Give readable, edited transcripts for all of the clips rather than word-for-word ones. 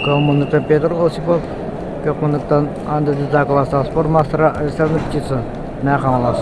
Коммунуттан Петр Осипов, Көкмунуттан Андрей Дудакова спорт маастара Александр Птицын, Мэҥэ Хаҥалас.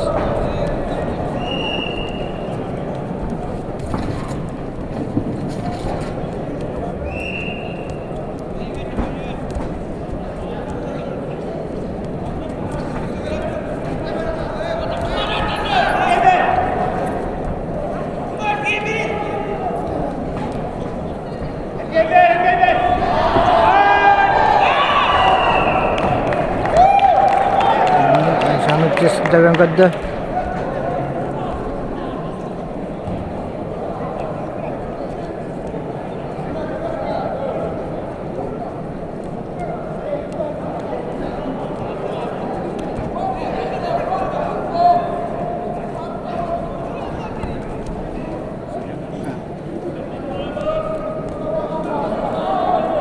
Александр Птицын тэбэн көрдө.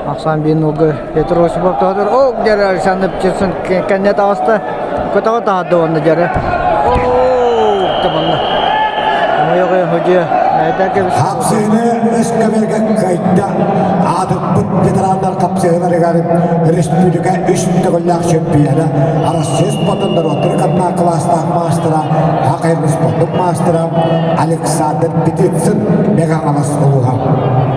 Ахсаан биир нолга Петр Осипов тоһутар. О, дьэрэ Александр Птицын кэннэ таҕыста. Көтөҕө таһырда уонна дьэрэ. О, тыманна. Омойоҕой ходьуя. Хапсыыны үс көмөргө кыайда. Аатырбыт ветераннар хапсыһыыларыгар республика үс төгүллээх чемпиона, Арассыыйа спордун норуоттарын катнаах кылаастаах маастара, АХР спордун маастара Александр Петицын Мэҥэ Хаҥалас улууһа.